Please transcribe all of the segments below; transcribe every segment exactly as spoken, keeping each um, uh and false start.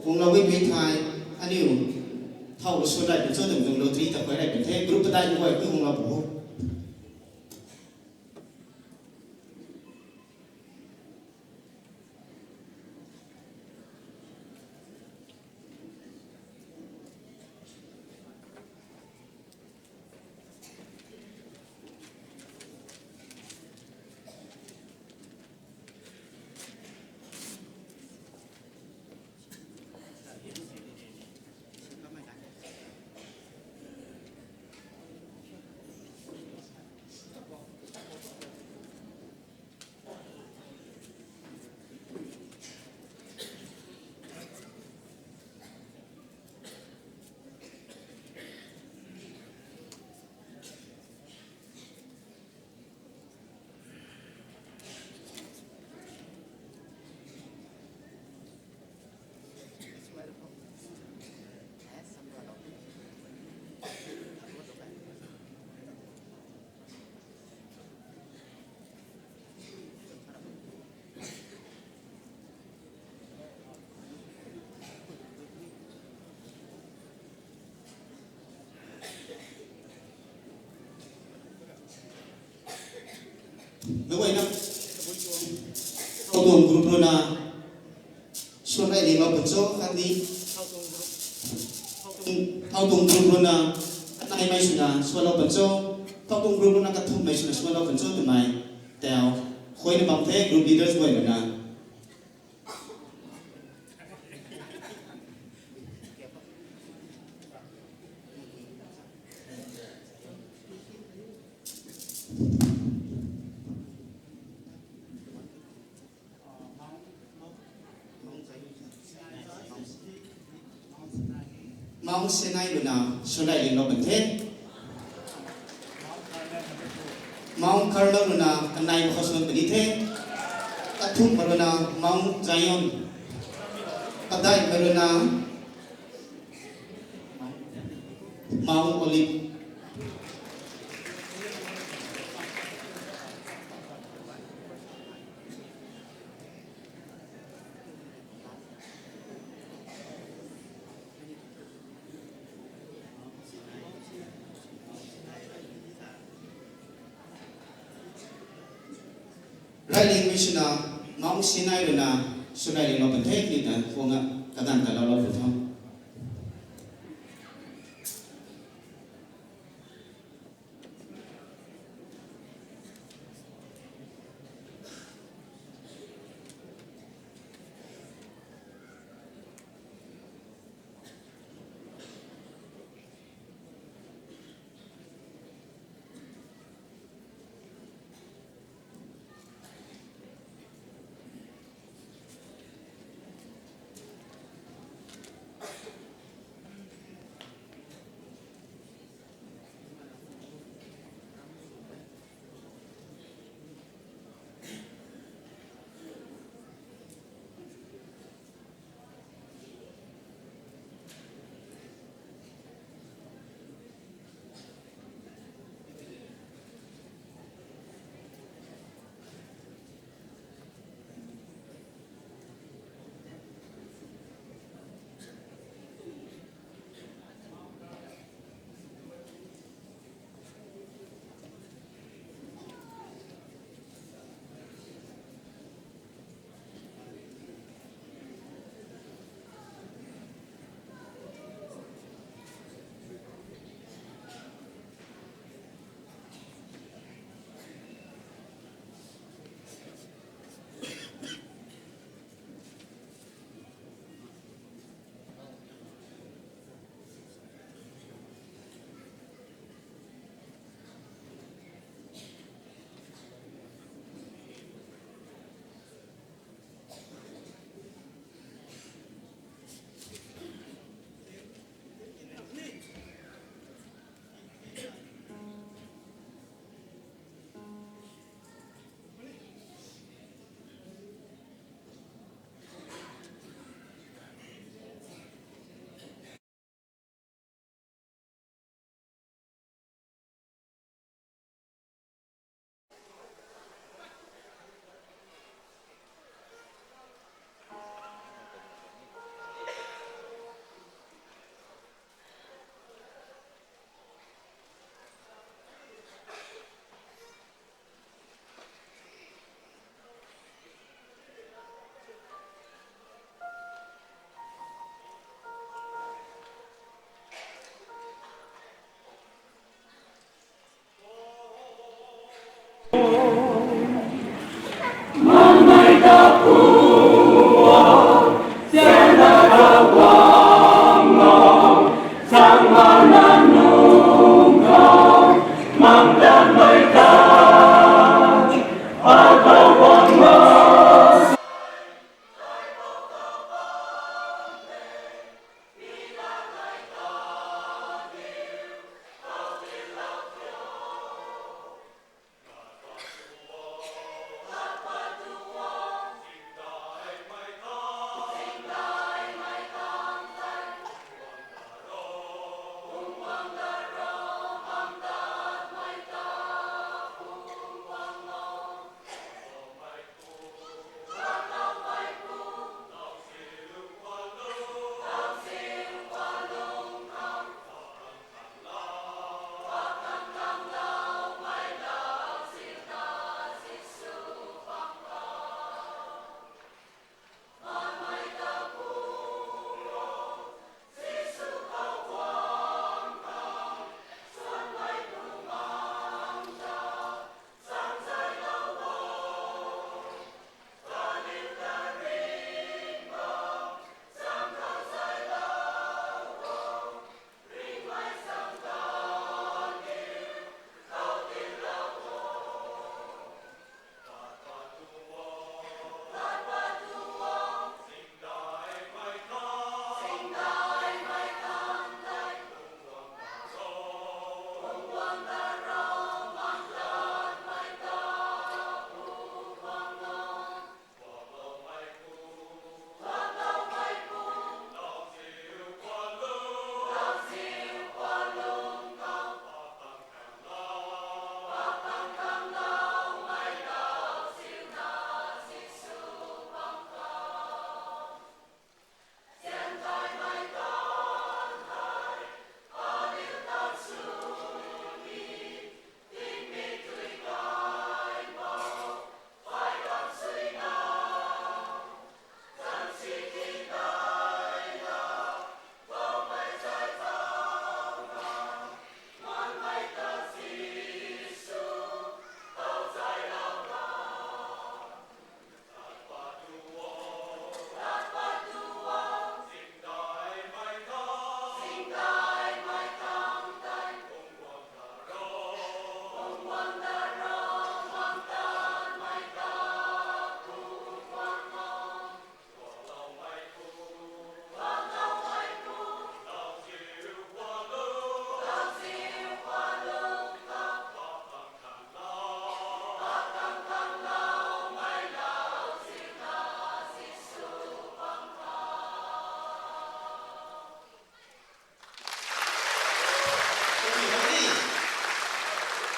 Guanglou e mei thei, aniu thau sw rey pun cho twmei tuang lottery ta khuay rey pun the, group padeih guay ku guanglou pu o. Meic guayna, thau tuang group rui na, swan rey linglou pun cho, khatni, thau tuang group rui na, kaneimei swna swanlou pun cho, thau tuang group rui na kathumhmei swna swanlou pun cho twmei, tau, khuayna bam the group leaders guay rui na. Mount Sinai rui na swan rey linglou pun the. Mount Carmel rui na kaneimei khou swan puni the. Kathumhmei rui na Mount Zion. Padeihmei rui na Mount Olive. Rey lingmei swna, Mount Sinai rui na swan rey linglou pun the, khatni ta khwang a kadanv ta loulou pun tho.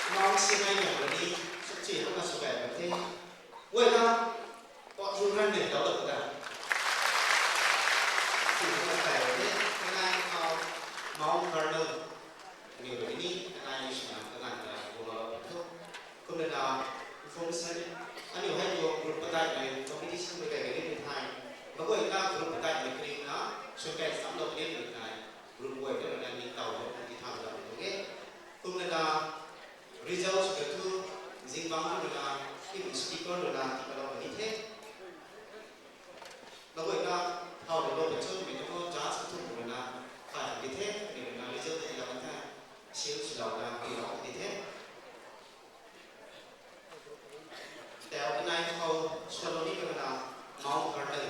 Mount Sinai niu rui ni, sukchi hamna sw kai bam the. Guayna, pot hiu ran nei dau da ta. Sukchi hamna kai bam the, kanai khou, Mount Carmel. Aniu rui ni, kanai ni swna, kaganv ta, guang lou bam tho. Kumna na, information, aniu hei tuang group padeihmei, competition mei kai kani ni thai. Maguayna group padeihmei kani na, sw kai samlou kani ni thai. Group guay ta rui na ni taw lou, ni tham lou, okay? Kumna na, result sw kai thu, zingbangc rui na, ki tuang speaker rui na, tii kalou kani the. Maguayna, thau lou lou pei chunmei tuang judge kathumh rui na, khat di the, ni rui na result tei lou kan the, seal swlou na, tiilou di the. Tau kanai khou, swlou ni kana, Mount Carmel.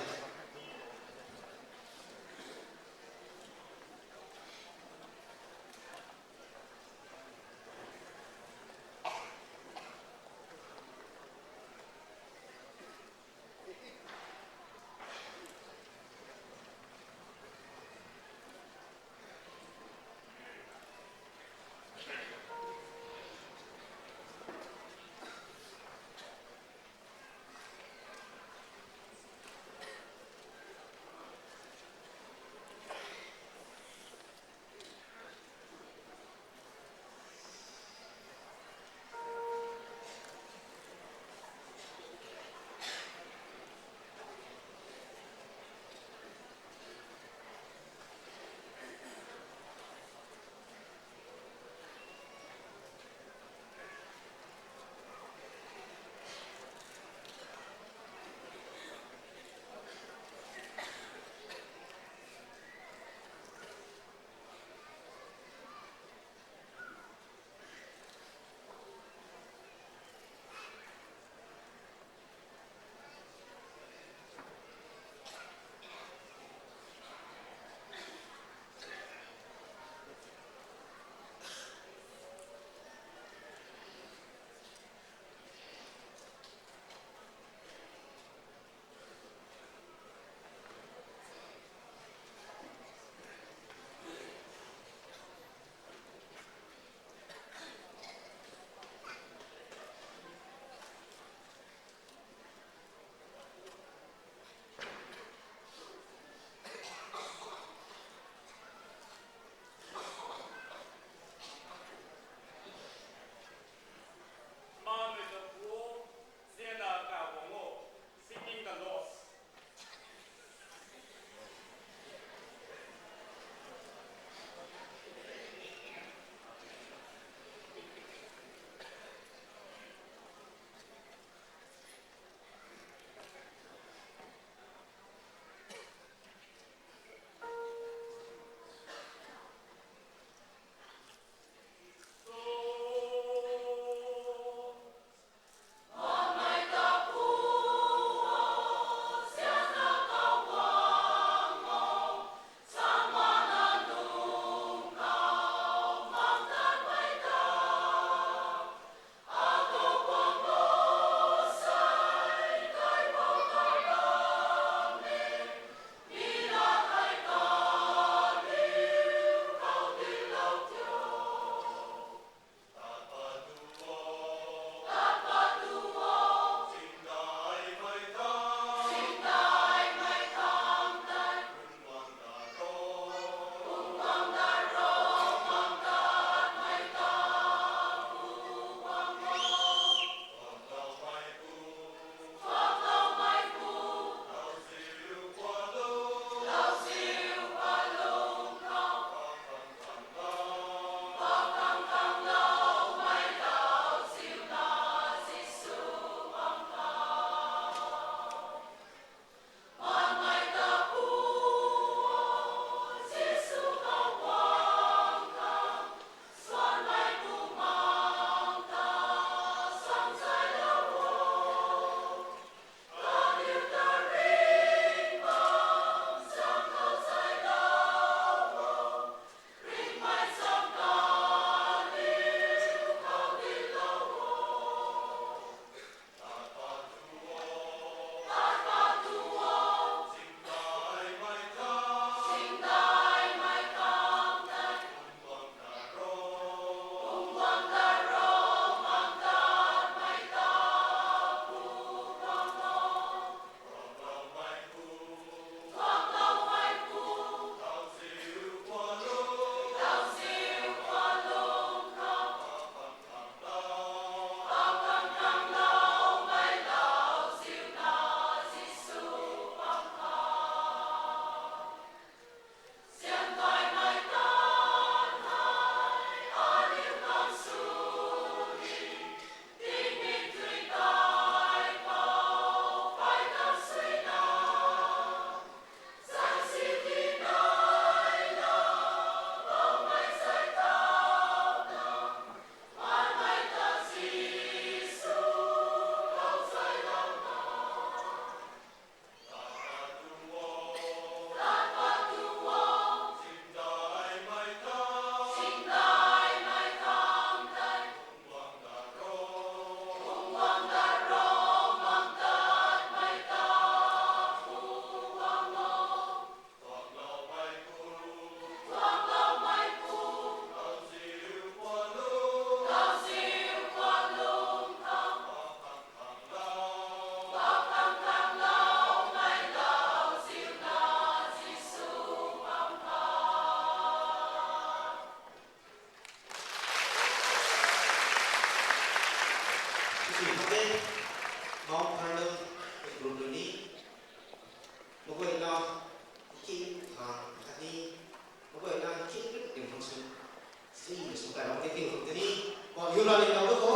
Sw kai lou tei ting khou tei ni, kau yu ra ni lou lou kho.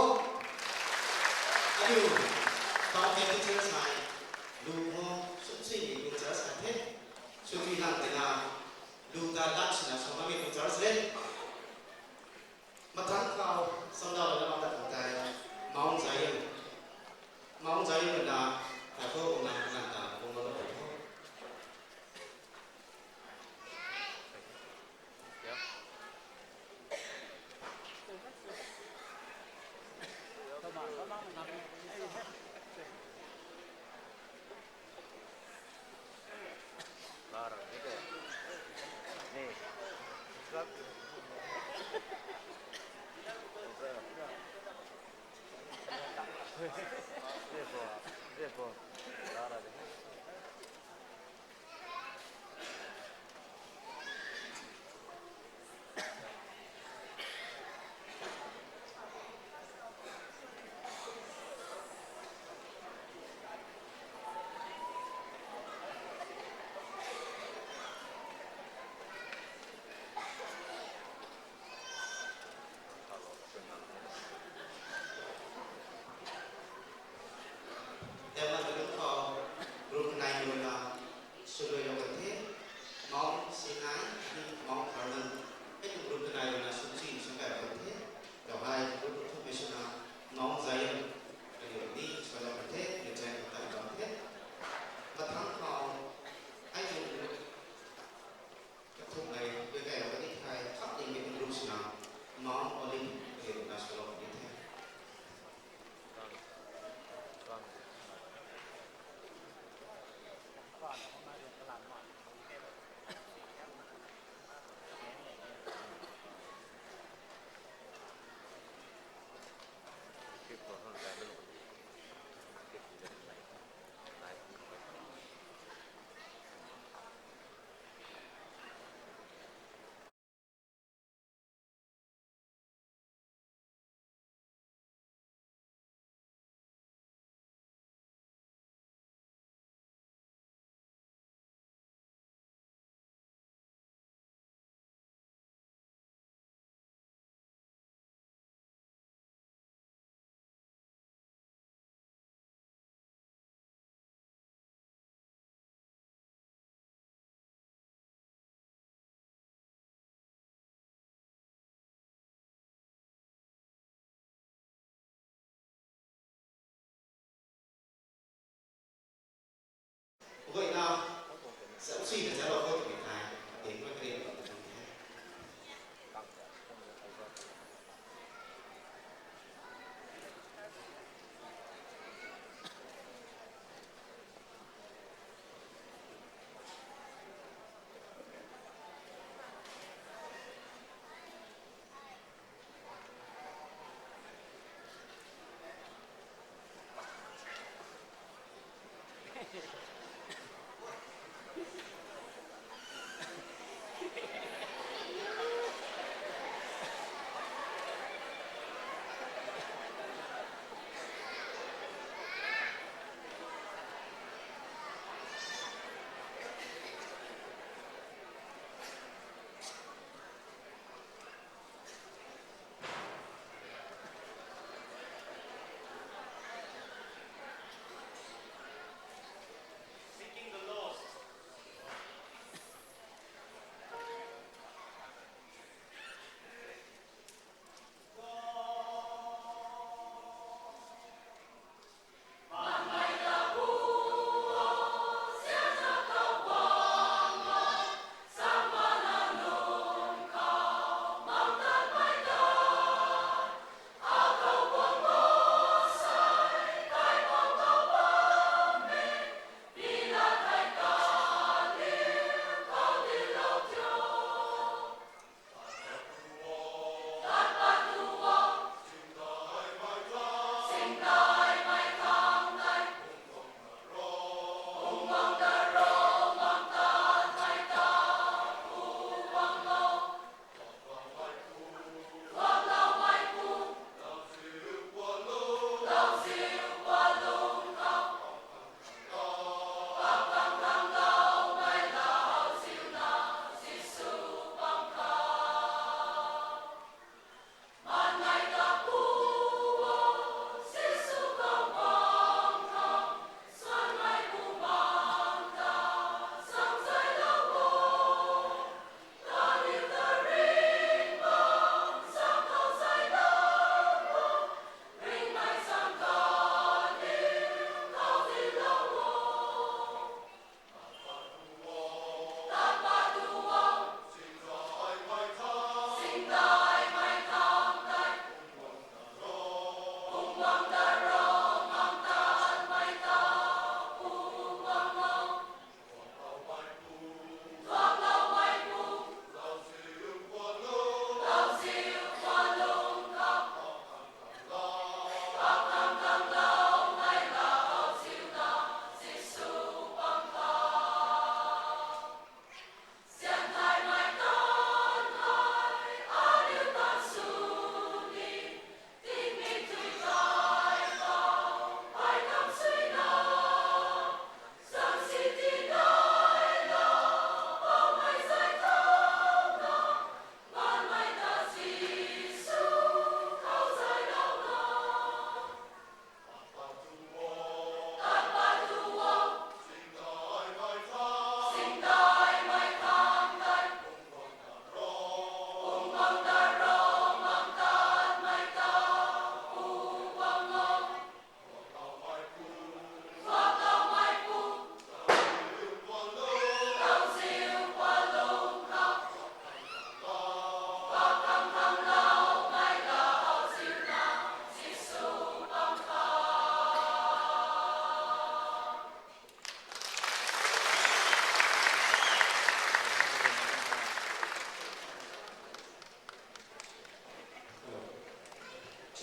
Aniu, Baptist church hei, lu kho, sumsui ni lu church hei the. Sumsui lang tei na, lu ta lat sina sa mami lu church le. Mathang khou, sanda lana mata khang tei, Mount Zion. Mount Zion na, ta kho, na, na, na, kung lou lou kho. Tei na tei lung khou,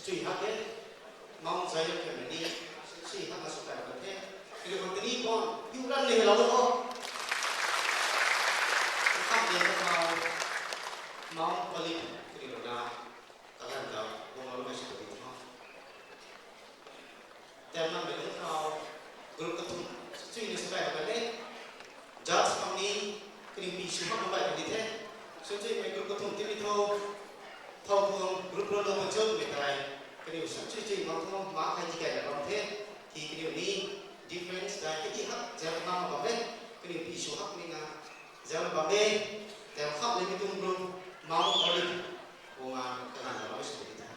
Chui hak e, Mount Zion khe mei ni, chui hak na sw kai bam the. Kaniw khang tini pon, piu ran ni helou o. Khat de na thau, Mount Olive kaniw rui na, kaganv da, bung lou mei sw di tho. Tei na mei na thau, group kathumh, chui ni sw kai bam the. Judge khang ni, kaniw pi sw hak bam bai kan di the. Sw chui mei group kathumh tini tho, thau tuang group rui lou bam chot mei tei, kaniw sw chui chui bam tho, ma kai ti kai la bam the. Ki kaniw ni, difference dai, kati hak, zau bam bam e, kaniw pi sw hak ni na, zau bam e, tei hak ni mi tuang group, Mount Olive, bung a, kaganv da lou mei sw di the.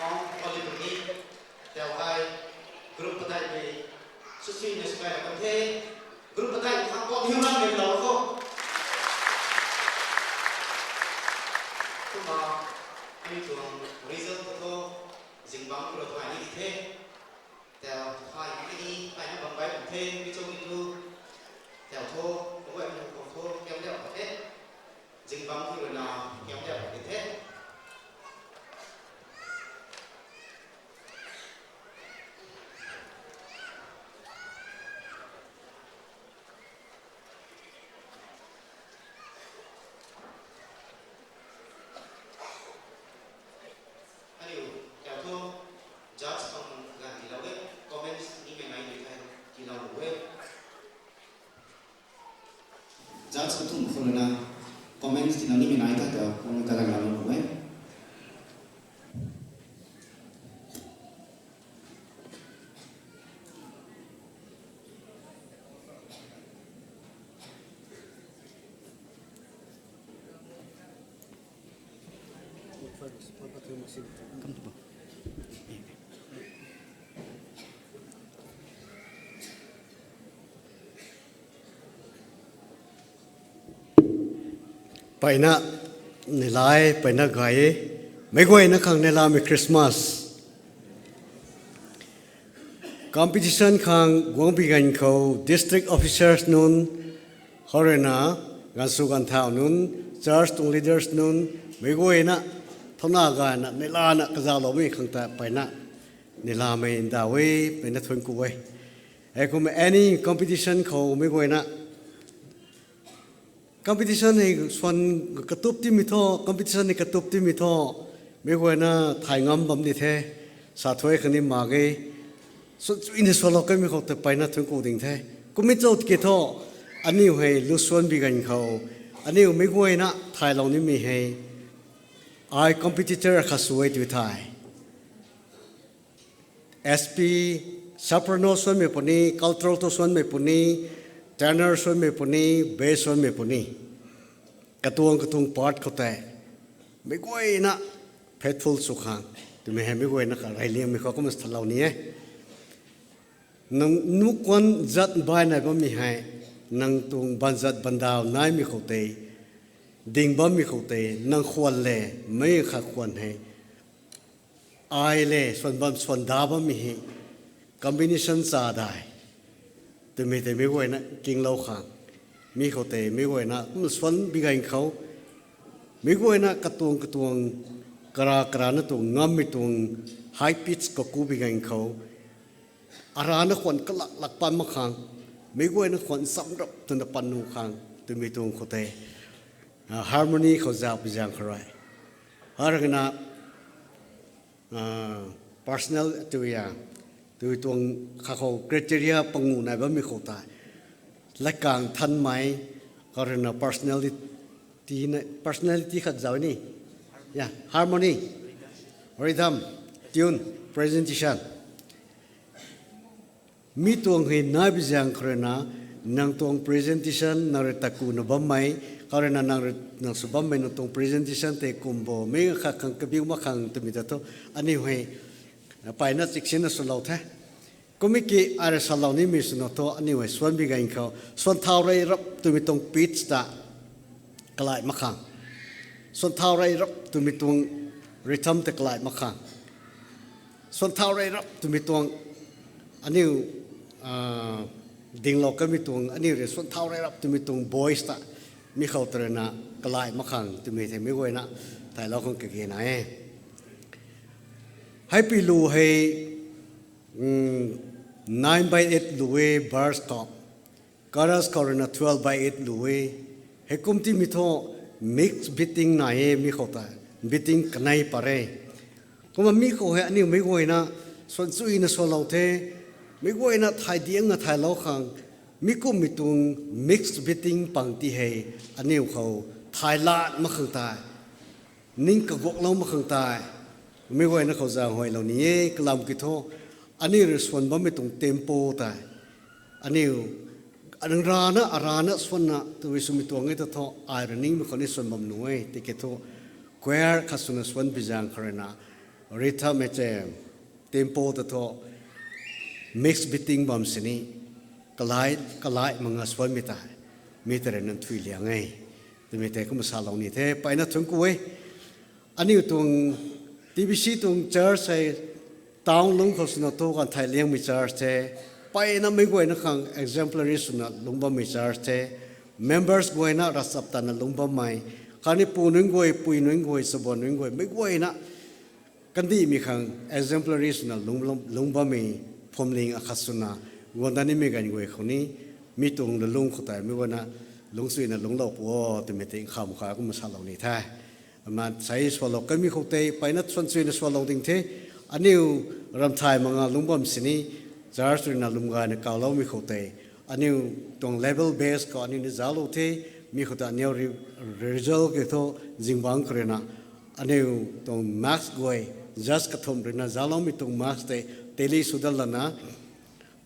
Holy Tumi, tau hei, group padeih mei, sw sw na sw kai kan the, group padeih khang pot hiu lan mei lou kho. Kumna, ani tuang result khou thu, zingbangc khou rui thay ni di the. Tau thay ni, thay na bam bai kan the, mi cho ni tu. Tau thu, kaguay mu khou thu, kiam diau kan the. Zingbangc khou rui na, kiam diau kan the. Aniu, tau thu, judge khang ganv tiilou e, comments nimei nai ni thei, tiilou e. Judge kathumh khou rui na, comments tiilou nimei nai thei tau, kung kalang lou e. Peyna neihla e, peyna gay e, meic guayna khang neihlamei Christmas. Competition khang guangbi ganv khou district officers nunc, khou rui na, ganv sw ganv thau nunc, church tuang leaders nunc, meic guayna, thauna gayna, neihlana kazauhloumei khang ta peyna neihlamei ndauh e, peyna thuanc ku e. Heikum any competition khou meic guayna, competition hei swan katup timei thu, competition hei katup timei thu, meic guayna thay ngam bam di the, sa thuay khang ni mak ge, swan chuina swlou kanmei khou ta peyna thuanc ku ding the. Kummei cho tiki thu, aniu hei lu suanbi ganv khou, aniu meic guayna thaylou nimei hei, ai competitor khat sw e tw thei. S P, soprano suanmei puni, contralto suanmei puni, tenor suanmei puni, bass suanmei puni. Katuang katuang part khou tei, meic guayna faithful sw khang, twmei hei meic guayna kha reyliangmei khou kumna sa thalou ni e. Nang nuh kuan zat bai nai bammei hei, nang tuang banzat bandau naimei khou tei, ding bammei khou tei, nang khwan le, meic khat khwan hei, ai le, swan bam swan da bammei hei, combination cha dai, twmei tei meic guayna kinglou khang, mi khou tei meic guayna kumna suanbi ganv khou, meic guayna katuang katuang, kara karana tuang ngammei tuang, high pitch kakubi ganv khou, arana khwan kalak lak pan mak khang, meic guayna khwan samrap twna pan nuh khang, twmei tuang khou tei, harmony khou zauhpui zaeng khou rui, hargna, personal tw ya, tw tuang kha khou criteria panguh nai bammei khou tei, latkaeng thanmei, khou rui na personality, personality khat zauc ni, ya, harmony, rhythm, tune, presentation. Mi tuang hei nai bi zaeng khou rui na, nang tuang presentation, nang rui takuna bammei, khou rui na nang rui, nang sw bammei nang tuang presentation tei kum bo, meic khat khang kabiu mak khang twmei ta thu, aniu hei, peyna chiksina swlou the. Kummei ki ai rui salou nimei swna thu aniu hei suanbi ganv khou, swan thau rey rap twmei tuang pitch ta kalai mak khang. Swan thau rey rap twmei tuang rhythm ta kalai mak khang. Swan thau rey rap twmei tuang aniu, dinglou kanmei tuang aniu rui swan thau rey rap twmei tuang voice ta mi khou ta rui na kalai mak khang twmei thei meic guayna thaylou khang kage na e. Heipui lu hei, nine by eight lu e, verse khou. Chorus khou rui na twelve by eight lu e. Heikum timei thu mix beating nai e mi khou ta. Beating kanei pat e. Kumna mi khou hei aniu meic guayna swan chuina swlou the. Meic guayna thay diangna thaylou khang. Mi kummei tuang mix beating pang ti hei aniu khou thay lat mak khang tei, ning kaguaklou mak khang tei, meic guayna khou zaeng huaylou ni e, kalam ki thu, aniu rui swan bammei tuang tempo tei, aniu, arana, arana swanna, twmei swmei tuang e ta thu, ai rui ningmei khou ni swan bam nuh e, tiki thu, choir khat swna swan bi zaeng khou rui na, Rhythm e che, tempo ta thu mix beating bam sini, kalai, kalai manga suanmei tei, mi ta rui na thui liang e. Twmei tei kumna salou ni the, mpeyna thunc ku e. Aniu tuang T B C tuang church hei town lungc khou swna tu kan thei liangmei church the. Mpeyna mei guayna khang exemplary swna lungc bammei church the. Members guayna ravchaptatna lungc bammei. Khatni pu nunc guay, pui nunc guay, chabuan nunc guay, mei guayna kandihmei khang exemplary swna lungc, lungc bammei phuamling akhat swna, guangda nimei ganv guay khou ni, mi tuang lulung khou tei mei guayna lungcchuina lungclou pu o twmei tei nkham kha kumna salou ni the. Ama sei sualou kanmei khou tei, mpeyna suanchuina sualou ding the. Aniu ramthai manga lungc bam sini, church rui na lwm gayna kawloumei khou tei, aniu tuang level base khou aniu ni zauclou the, mi khou tei aniu re-, result ki thu zingbangc khou rui na, aniu tuang marks guay, judge kathumh rui na zaucloumei tuang marks tei tally sw dat lana,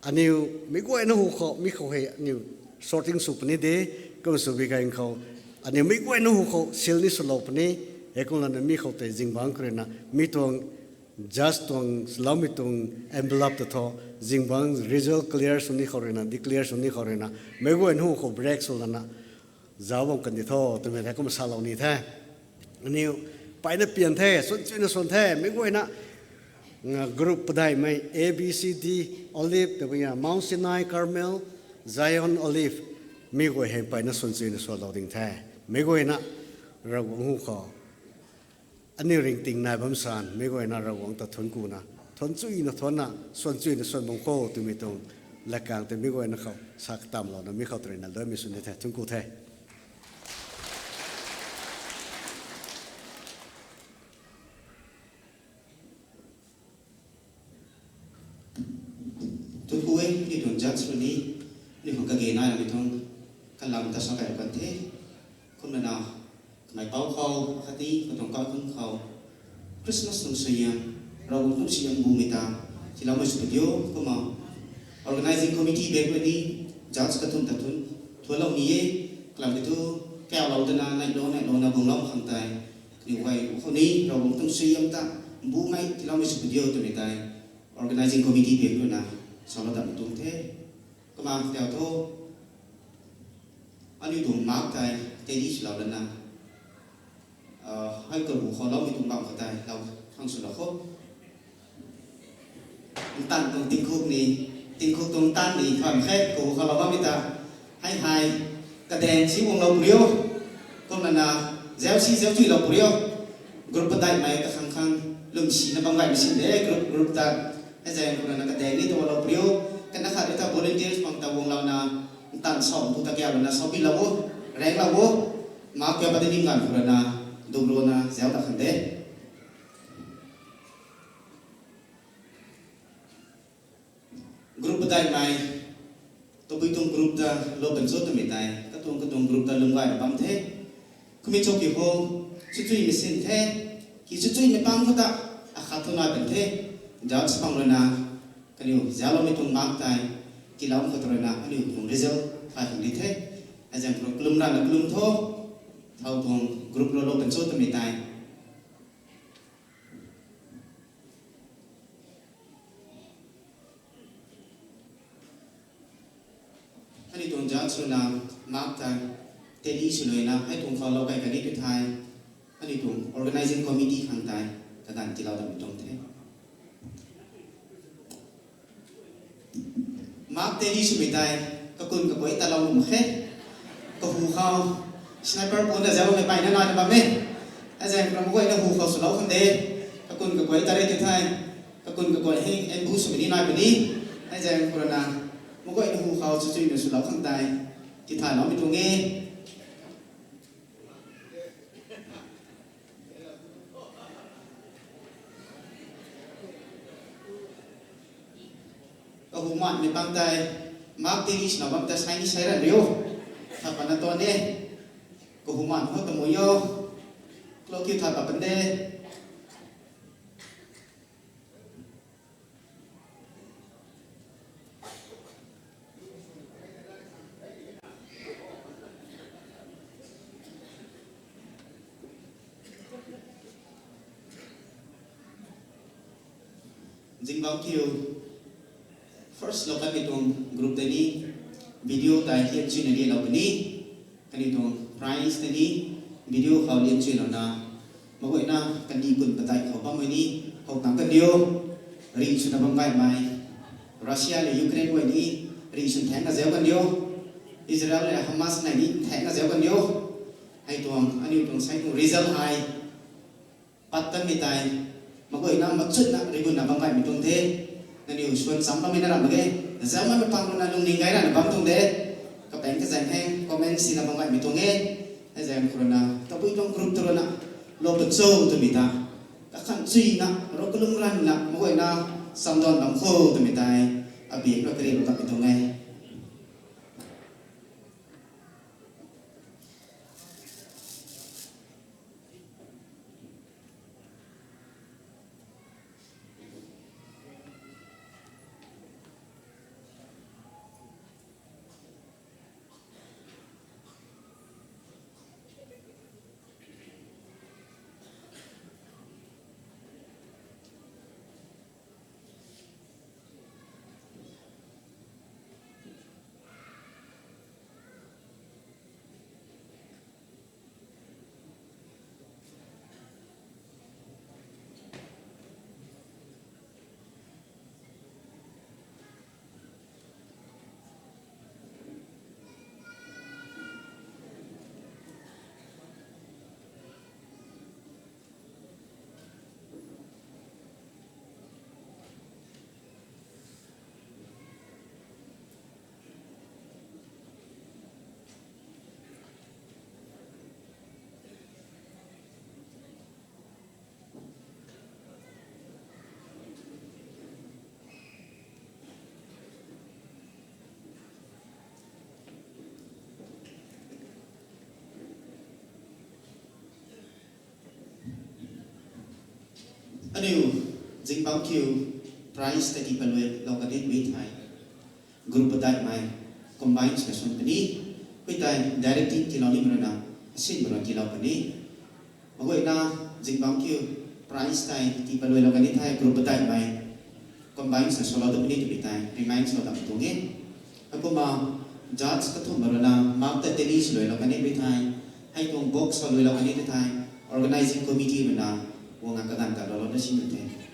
aniu mei guayna hu khou, mi khou hei aniu sorting sw puni de, kum sw bi kai khou, aniu mei guayna hu khou seal ni swlou puni, heikum lana mi khou tei zingbangc khou rui na, mi tuang judge tuang swloumei tuang envelope ta thu, zingbangc result clear sw ni khou rui na, declare sw ni khou rui na, mei guayna hu khou break sw lana, zauc bam kandi tho twmei tei kumna salou ni the. Aniu mpeyna pian the, suanchuina suan the, mei guayna, group padeihmei A, B, C, D, Olive, twmei ya, Mount Sinai, Carmel, Zion, Olive, mi guay hei mpeyna suanchuina sualou ding the. Mei guayna Ravguangc hu khou aniu ringting nai bam san, mei guayna Ravguangc ta thuanc kuna, thuanc chuina thuanna, suanchuina suan bam kho twmei tuang latkaeng tei mei guayna khou sa katamlouna mi khou ta rui na luaimei sw ni the, thuanc ku the. Thuanc ku e, ni tuang judge rui ni, ni khang kage nai ramei tuang kalam ta sa kai kan the. Kumna na, kamei pou khou, khatni katuang kaikhun khou, Christmas tuang suaihiam, Ravguangc tuang suaihiam bumei ta tiiloumei sw pu diu, kumna organizing committee bak rui ni, judge kathumh ta thuanc, thuanclou ni e, kalam ki thu, kaulou dana, neihlou, neihlouna bumlou khang tei, kaniw guay khou ni Ravguangc tuang suaihiam ta bumei tiiloumei sw pu diu twmei tei, organizing committee bak rui na, salou datmei tuang the. Kumna tau thu, aniu tuang mark tei tally swlou lana, hei kahu khou loumei tuang bam khou tei lou khang swlou kho. Ntan tuang tingkuk ni, tingkuk tuang ntan ni tham khe kahu khou lou bammei ta, hei hei, kadaeng si guanglou pu rio, kumna na, zauc si zauc chuilou pu rio, group padeihmei kakhang khang, lwm sina bam gaymei sin de group group ta, hei zaeng kumna na kadaeng ni ta guanglou pu rio, kana khat rui ta volunteers bang ta guanglouna, ntan sau tu ta kiu lana sau bilou o, ranglou o, mark kiu pat ni ganv khou rui na, dungc runa zauc ta khang de. Group padeihmei, tabui tuang group ta lou kan cho twmei tei, katuang katuang group ta lwm gayna bam the. Kumna cho ki ho, chuchuimei sin the, ki chuchuimei pang khou ta, akhat thu nai kan the, judge pang rui na, kaniw zaucloumei tuang mark tei, tiilou khou ta rui na, aniu tuang result thay khang di the. Hei zaeng khou kalum rana kalum tho, thau tuang group rui lou kan cho twmei tei. Aniu tuang judge swna mark tei tally swluina, hei tuang khou lou kai kani tu thei, aniu tuang organizing committee khang tei kaganv tiilou datmei tuang the. Mark tally swmei tei, kakun kakuay ta lou mak khe. Kahu khou, sniper puna zaucmei mpeyna naina bam e. Hei zaeng khou rui na mak guayna hu khou swlou khang de. Kakun kakuay ta rui tu thei, kakun kakuay hei ambush swmei ni nai puni. Hei zaeng khou rui na, mak guayna hu khou chuchuina swlou khang tei, tithay loumei tuang e. Kahu manmei pang tei, mark tally swna bam ta sai ni sai ran rio. Tha patna tuan e. Kahu man khou ta mui o. Clock kiu tha pat pan de. Zingbangc kiu, first lou kanmei tuang group tei ni video tei lian chuyna lianlou puni. Kaniw tuang prize tei ni video khou lian chuylouna, maguayna kani kun padeih khou bammei ni how tang kan diu. Rih swna bam gaymei, Russia le Ukraine guay ni rih swn thaengna zauc kan diu. Israel le Hamas nei ni thaengna zauc kan diu. Hei tuang aniu tuang sei tuang result hei pat tanmei tei, maguayna machutna rigunna bam gaymei tuang the. Nangniw swan cham bammei na ram mak ge. Zaucmei mapang ruina lungning gay rana bam tuang de. Kapaeng kazaeng hei comment sina bam gaymei tuang e. Hei zaeng khou ruina tabui tuang group tu ruina lou pat cho twmei ta, kakhang chuyna rou kalum ranna maguayna samdan bam kho twmei tei, abik ra kariu tatmei tuang e. Aniu Zingbangc kiu prize tei tii paluailou kanimei thei, group padeihmei combine swna swn puni. Hei tei directing tiilou nimei ruina, asinmei ruina tiilou puni. Maguayna Zingbangc kiu prize tei tii paluailou kani thei group padeihmei combine swna swlou dat puni twmei tei remind swlou dat tuang e. Heikumna judge kathumhmei ruina mark tei tally swluailou kanimei thei, hei tuang box swluailou kani thei, organizing committee ruina guangna kaganv ta loulouna simei the.